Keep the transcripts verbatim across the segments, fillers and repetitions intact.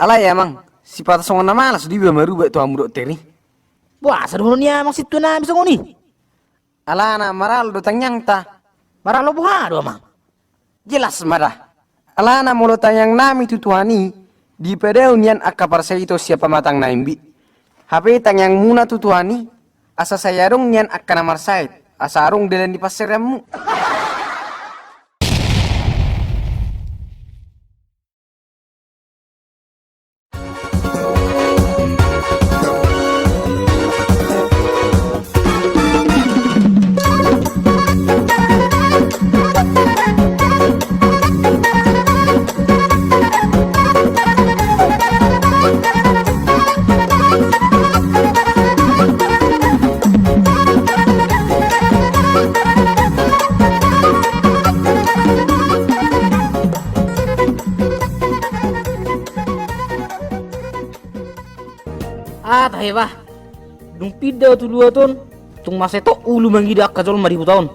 Alai amang, sipata songon na malas do iba marubat tu hamu dokter i. Boasa dohonon ni amang sintua nami songon i? Alana maralo do tangiangta. Maralo boha do amang? Jelas ma da. Alana molo tangiang nami tu Tuhan i, dipadao nian angka parsahit sian pamatang na imbit. Hape tangiangmuna tu Tuhan i, asa sai adong nian angka na marsahit, asa adong dalan ni pansarianmu. Ah, tahe bah. Dung pinda tu luat on, tung mansai tok ulu mangida angka jolma di huta on.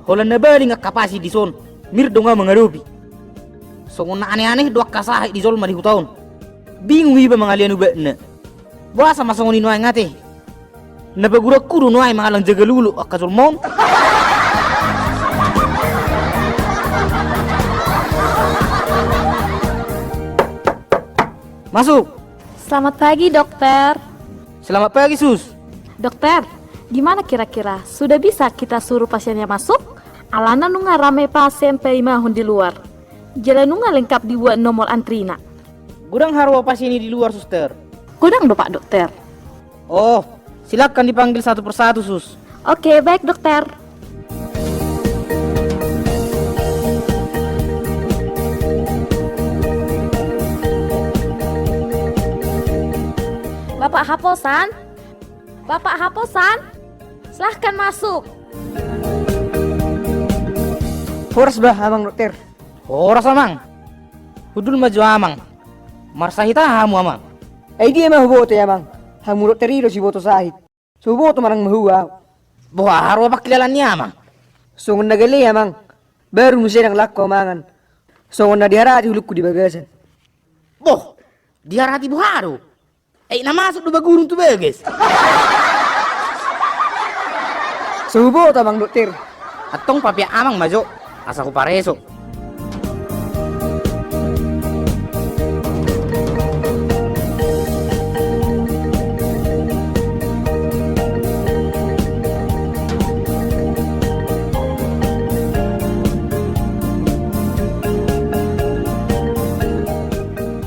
Holan na baling angka pasin dison, mir do nga mangadopi. Songon na aneh-aneh do angka sahit di jolma di huta on. Bingung iba mangalean ubatna. Boasa ma songon i nuaeng ate? Na paguranku do nuaeng mangallang jaga luluk angka jolma on. Masuk. Selamat pagi, Dokter. Selamat pagi, Sus. Dokter, gimana kira-kira? Sudah bisa kita suruh pasiennya masuk? Alana nunga rame pasien paimahon di luar. Jala nunga lengkap dibuat nomor antrina. Godang haroa pasien i di luar, Suster? Godang do, Pak Dokter. Oh, silakan dipanggil satu persatu, Sus. Oke, baik, Dokter. Bapak Haposan? Bapak Haposan? Silahkan masuk. Horas bah, Amang Dokter. Horas, Amang. Hundul ma jo, Amang. Marsahit aha hamu, Amang? Ai dia ma huboto i, Amang. Hamu dokter i do siboto sahit. So huboto manang mahua ahu. Boha haroa pangkilalaan ni Amang? Songon na gale, Amang. Baru muse ndang langku ahu mangan. Songon na diharati hulukku di bagasan. Boh, diharati boha do? Ai na masuk do bagurung tu bagas. So huboto, Amang Dokter. Antong papeak Amang ma jo, asa hupareso.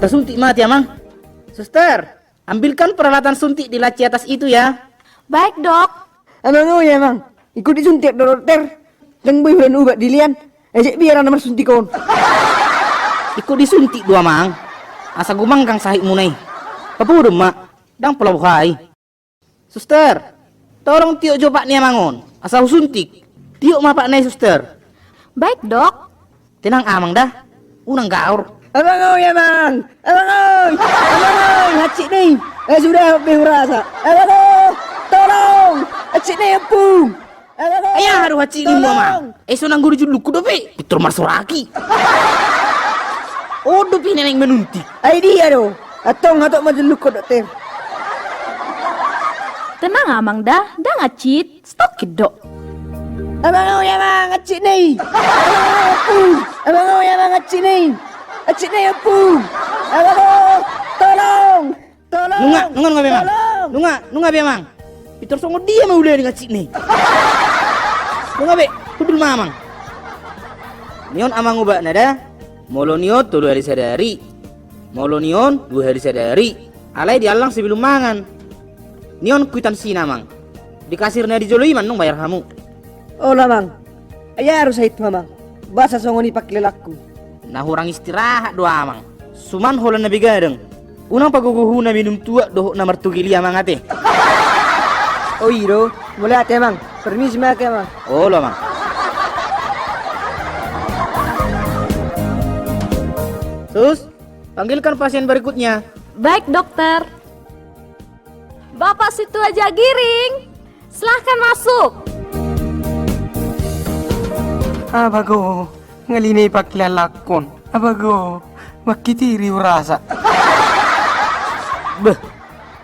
Tasuntik ma ate, Amang. Suster, ambilkan peralatan suntik di laci atas itu ya. Baik, Dok. Amang, oi Amang, ingkon disuntik do, Dokter? Ndang boi holan ubat dilean, ejek biar na marsuntik on. Ingkon disuntik do, Amang. Asa gumanggang sahitmuna i. Papodom ma, ndang pola boha i. Suster, tolong tiop jo pat ni Amang on, asa husuntik. Tiop ma patna i, Suster. Baik, Dok. Tenang Amang da, unang gaor. Amang oi, Amang! Amang oi! Amang oi! Hansit ni! Eh, sudah be hurasa. Amang oi! Tolong! Hansit ni, ompung! Amang oi! Ai aha do hansit ni, Amang? Tolong! Eh, so nanggo di jullungku dope, pintor marsoraki. On dope na naeng manuntik. Ai dia do? Antong hatop ma jullungkon, Dokter. Tenang Amang da, ndang hansit. Stokit do. Amang oi, Amang, hansit ni! Amang oi, Amang, hansit ni! Hansit ni, ompung! Amang oi, tolong! Tolong! Nunga, nunga, nunga be, Amang. Tolong! Nunga, nunga be, Amang. Pintor songon dia ma ulaning hansit ni? Nunga be, hundul ma, Amang. Ni on, Amang, ubatna da. Molo ni on tolu hali sadari. Molo ni on dua hali sadari. Alai diallang sebelum mangan. Ni on kuitansina, Amang. Di kasir na di jolo i ma antong bayar hamu. Olo, Amang. Ai aha do sahithu, Amang? Boasa songon i pangkilalaanku? Na hurang istirahat do, Amang. Suman holan na begadang. Unang pagogohu na minum tuak dohot na martugil i, Amang, ate. O i do, mauliate, Amang. Permisi ma ate, Amang. Olo, Amang. Sus, panggilkan pasien berikutnya. Baik, Dokter. Bapak Sintua Jagiring, silahkan masuk. Abago, ngali na i pangkilalaanhon. Abago, Mangkitiri hurasa. Beh,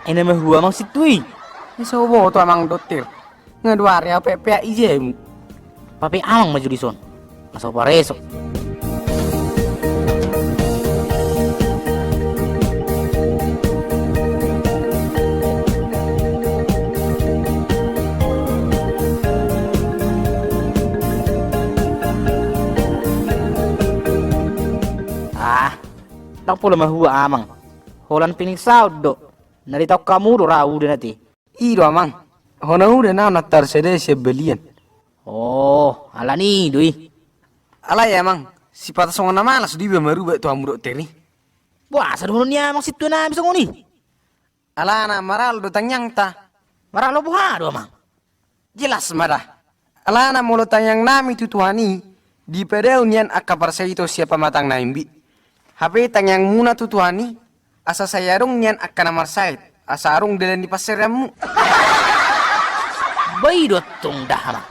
ai na mahua amang sintua i? Ai so huboto amang dokter. Nga dua ari au peak-peak i jamu. Papeak amang ma jo dison, asa hupareso. Ah, ndang pola mahua amang. Holan pining saut do. Na ditaon hamu do ra udan ate. I do amang. Hona udan au na tarsada sian balian. Oh, alani do i. Alai amang, sipata songon na malas do iba marubat tu hamu dokter i. Boasa dohonon ni amang sintua nami songon i? Alana maralo do tangiangta. Maralo boha do amang? Jelas ma da. Alana molo tangiang nami tu Tuhan i, dipadao nian angka parsahiton sian pamatang nami be. Hape tangiangmuna tu Tuhan i, asa sai adong nian angka na marsahit, asa adong dalan ni pansarianmu. Ba i do antong da amang.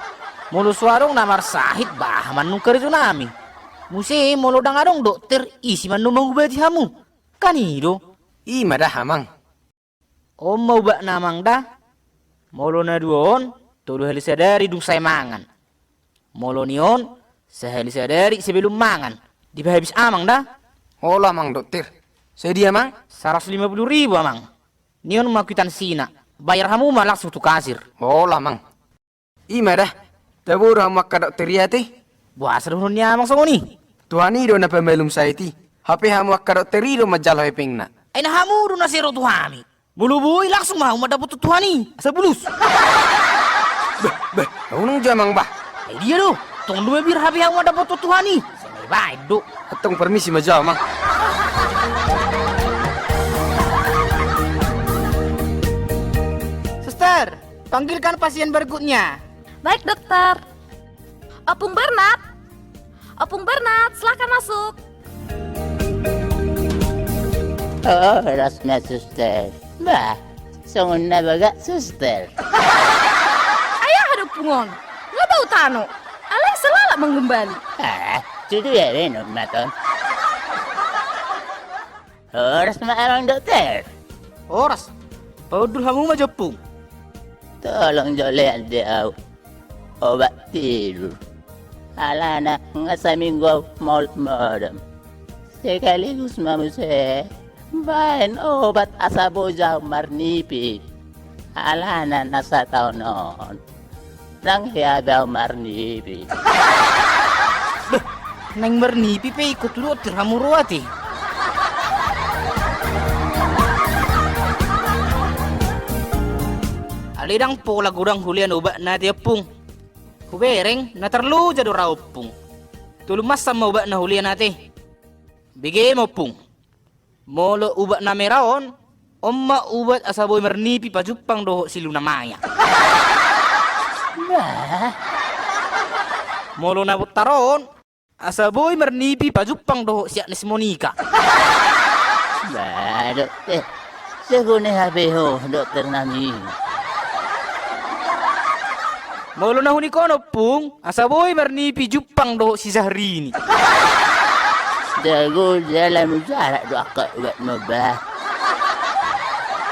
Molo so adong na marsahit, baha ma antong karejo nami? Muse molo ndang adong dokter, ise ma antong mangubati hamu? Kan i do. I ma da amang. On ma ubatna amang da. Molo na dua on, tolu hali sadari dung sae mangan. Molo ni on, sahali sadari sebelum mangan. Dipahabis amang da. Olo amang dokter. Sadia amang? Saratus lima puluh ribu amang. Ni on ma kuitansina. Bayar hamu ma langsung tu kasir. Olo amang. I ma da. Tabo do hamu angka dokter i ate. Boasa dohonon ni amang songon i? Tuhan i do na pamalum sahit i. Hape hamu angka dokter i do manjalo hepengna. Ai na hamu do na sai ro tu hami. Molo boi langsung ma hamu mandapothon Tuhan i. Asa bulus. Bah, bah, unang jo amang bah. Ai dia do. Tong do mabiar hape hamu mandapothon Tuhan i. Sai na ibaen do. Antong permisi ma jo amang. Suster. Panggilkan pasien berikutnya. Baik, dokter. Ompung Bernat. Ompung Bernat, silahkan masuk. Oh, horas ma suster. Bah, songon na bagak suster. Ai aha do ompung on? Nga bau tano. Alai so lalap manggembali. Ah, tutu ya, minum maton. Horas ma amang dokter. Horas. Paundul hamu ma jo ompung. Tolong jo lean di au obat tidur. Alana nga saminggu au maol modom. Sekaligus ma muse baen obat asa boi jo au marnipi. Alana na sataon on. Ndang hea be au marnipi. Beh, naeng marnipi pe ingkon tu dokter hamu ro ate. Alai ndang pola godang hulean obatna ate ompung. Hubereng na tarloja do ra ompung. Tolu mansam ma obatna hulean ate. Bege ma ompung. Molo ubat na mera on, on ma ubat asa boi marnipi pajumpang dohot si Luna Maya. Bah. Molo na bontar on, asa boi marnipi pajumpang dohot si Agnes Monica. Bah, dokter. Segone hape ho dokter nami. Molo na hunik on ompung, asa boi marnipi jumpang dohot si Syahrini. Jago jala mujarab do angka ubatmu bah.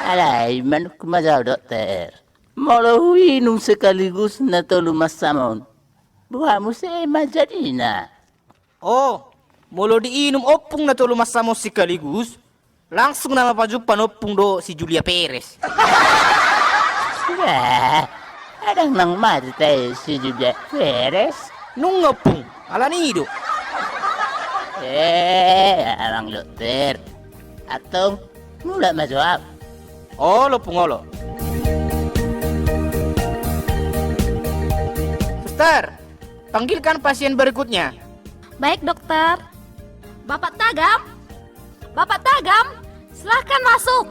Alai manuk ma jo dokter. Molo huinum sekaligus na tolu mansam on, boha muse ma jadina? Oh, molo diinum ompung na tolu mansam on sekaligus, langsung nama pajumpang ompung dohot si Julia Perez. Bah, adong nang mate tahe si Julia Perez? Nunga ompung, alani do. Eh, amang dokter. Antong, mulak ma jo au. Olo ompung, olo. Suster, panggilkan pasien berikutnya. Baik, dokter. Bapak Tagam? Bapak Tagam, silahkan masuk.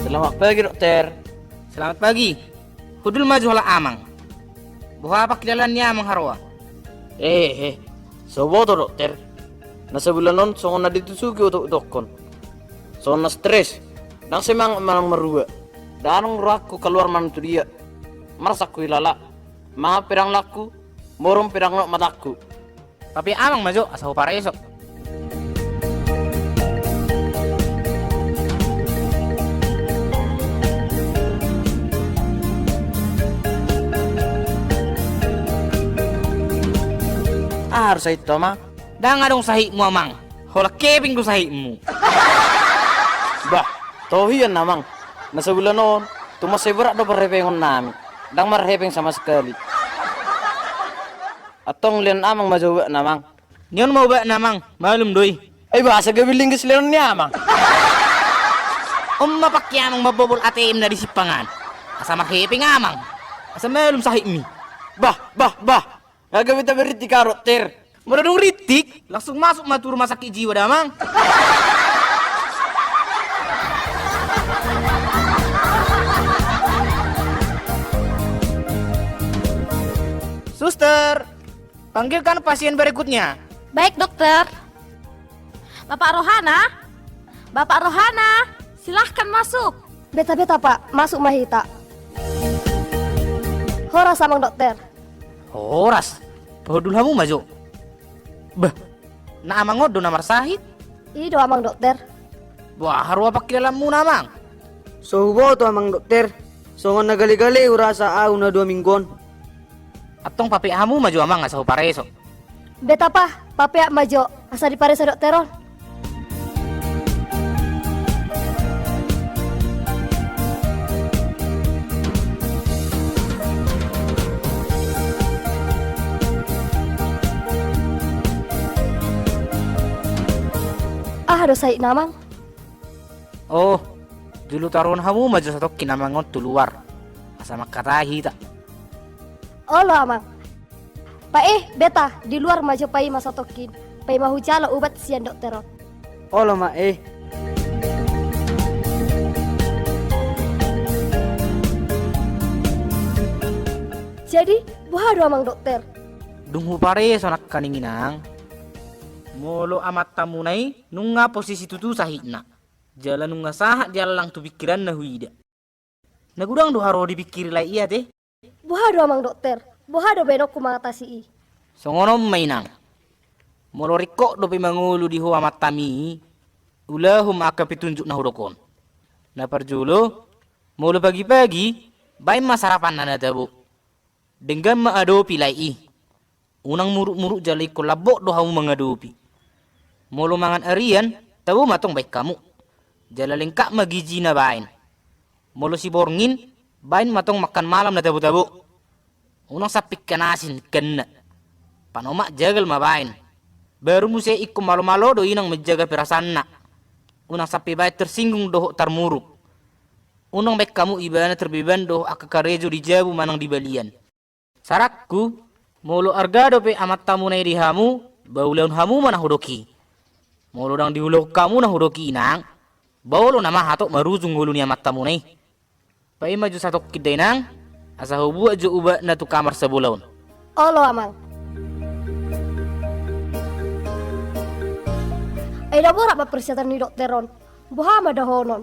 Selamat pagi, dokter. Selamat pagi. Hundul ma jo halak amang. Boha pangkilalaan ni amang haroa? Eh, eh, so huboto, dokter. Na sabulan on songon na ditusuki utok-utokkon. Songon na stres. Ndang semangat manang marua. Ndang adong rohangku kaluar manang tu dia. Marsak huhilala. Mangan pe ndang lakku, morum pe ndang lot matangku. Papeak amang ma jo, asa hupareso. Aha do sahithu, amang? Ndang adong sahitmu, amang. Holan hepeng do sahitmu. Bah, toho hian, amang. Na sabulan on, tung mansai borat do parhepengonnami. Ndang marhepeng sama sekali. Antong lehon amang ma jo ubatna, amang. Ni on ma ubatna, amang, malum do i. Ai bah, asa gabe linggis lehon ni amang. On ma pangke amang mambobol A T M na di simpang an. Asa marhepeng amang. Asa malum sahitmi. Bah, bah, bah. Nga gabe taberritik ahu, dokter. Molo dung rintik, langsung masuk ma tu rumah sakit jiwa da, amang. Suster, panggilkan pasien berikutnya. Baik, dokter. Bapak Rohana? Bapak Rohana, silahkan masuk. Beta, beta, Pak. Masuk ma hita. Horas, amang dokter. Horas? Pahundul hamu ma jo. Bah, na amang on do na marsahit? I do, amang dokter. Boha roha pangkilalaanmuna, amang? So huboto, amang dokter. Songon na gale-gale hurasa ahu na dua minggu on. Antong papeak hamu ma jo, amang, asa hupareso. Beta, Pak, papeak ma jo, asa dipareso dokter on. Aha do sahitna, amang? Oh, jolo taruhon hamu ma jo satongkin amang on tu luar. Asa mangkatai hita. Olo, amang. Pak, eh, beta, di luar ma jo paima satongkin. Paima hujalo ubat sian dokter on. Olo ma, eh. Jadi, boha do, amang dokter? Dung hupareso nangkaning, inang. Molo amantamuna i nunga posisi tutu sahitna. Jala nunga sahat diallang tu pingkiranna huida. Na godang do haroa dipingkiri lae i ate. Boha do, amang dokter? Boha do baenonku mangatasi i? Songon on ma, inang. Molo ringkot dope mangolu di ho amantami, ulahon ma angka petunjuk na hudok on. Na parjolo, molo pagi-pagi, baen ma sarapanna na tabo. Denggan ma adopi lae i. Unang muruk-muruk jala ingkon lambok do hamu mangadopi. Molo mangan arian, tabo ma tong baen hamu. Jala lengkap ma gizina baen. Molo siborngin, baen ma tong makan malam na tabo-tabo. Unang sampe ingkon asin ingkanna. Panomak jagal ma baen. Baru muse ingkon malo-malo do inang manjaga perasaanna. Unang sampe baen tersinggung dohot tarmuruk. Unang baen hamu ibana terbeban dohot angka karejo di jabu manang di balian. Saranku, molo arga dope amantamuna i di hamu, ba ulaon hamu ma na hudok i. Molo ndang diulaon hamu na hudok i, inang, ba olo nama hatop marujung ngolu ni amantamuna i. Paima jo satongkin da, inang, asa hubuat jo ubatna tu kamar sabola on. Olo, amang. Ai na borat ma persyaratan ni dokter on. Boha ma dohonon?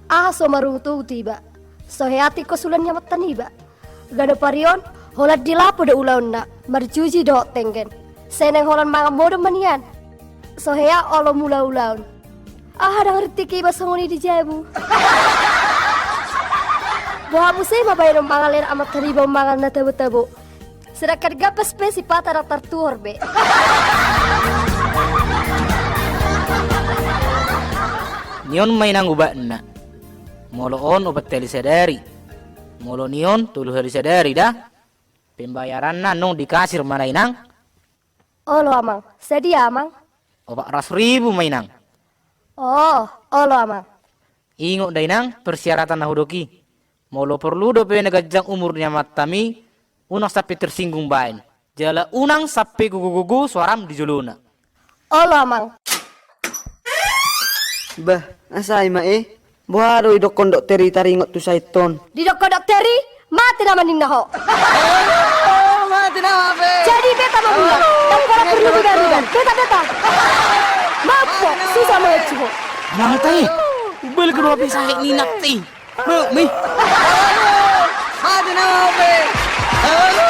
Aha so maruhut-uhut iba? So hea tingkos ulaon ni amanta niba. Ganup ari on, holan di lapo do ulaonna, marjuji dohot tenggen. Sai naeng holan mangan modom ma nian. So hea olo mula ulaon. Aha ndang rintik iba songon i di jabu? Boha muse ma baenon mangalehon amanta niba on mangan na tabo-tabo. Sedangkan gambas pe sipata ndang tartuhor be. Ni on ma, inang, ubatna. Molo on opat hali sadari. Molo ni on tolu hali sadari da. Pembayaranna nunga di kasir ma na, inang. Olo, amang. Sadia, amang? Opat ratus ribu ma, inang. Oh, olo, amang. Ingot da, inang, persyaratan na hudok i. Molo porlu dope na ganjang umur ni amantami, unang sampe tersinggung baen. Jala unang sampe gogo-gogo suaram di jolona. Olo, amang. Bah, asa i ma, eh. Boha do didokkon dokter i taringot tu sahit on? Didokkon dokter i, mate nama ninna ho. Aduh, mate nama be. Jadi beta ma mula. Aduh, ndang pola porlu beban-beban. Beta, beta. Mampo, susah ma ho. Amang ta i. Ubal kedua pe sahit ni nat i. Mami. Aduh, mate nama be. Aduh.